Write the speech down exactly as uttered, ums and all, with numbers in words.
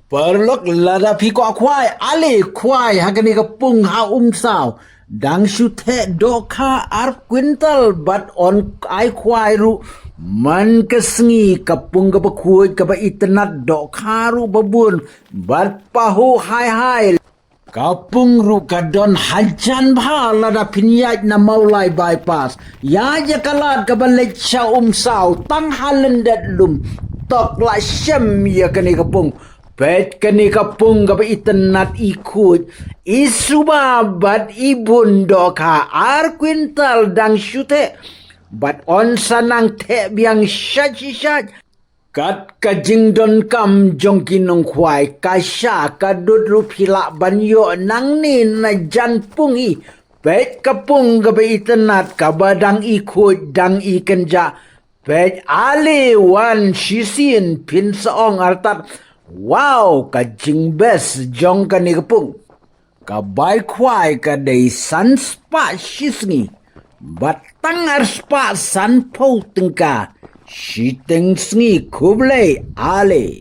Paralok, lada phi kwah khwai, ale khwai ha kane ka pung ha Umsaw. Dang shu theh dohkha ar kwintal bad yn ai khwai ruh man ka sngi. Ka pung kaba khuid kaba itynnad, dohkha ruh ba bun bad pahuh hai hai. Ka pung ruh ka don hajan bha lada phin ïaid na Mawlai Bypass. Ïaid ïa ka lad kaba leit sha Umsaw tang ha lyndet lum, to lah shem ïa kane ka pung. Peit kane ka pung kaba itynnad, i khuid, i suba bad i bun, dohkha ar kwintal dang shu theh bad yn sa nang theh biang shait shi shait. Kat ka jingdonkam jong ki nongkhwai, ka sha ka dud ruh phi lah ban ïoh nangne na jan pung hi. Peit ka pung kaba itynnad, kaba dang i khuid dang i kynjah. Peit, ale wan shisien phin sa ong artat, wow, ka jingbes jong kane ka pung. Ka bai khwai ka dei san spah shi sngi bad tang ar spah sanphew tyngka shiteng sngi. Khublei ale.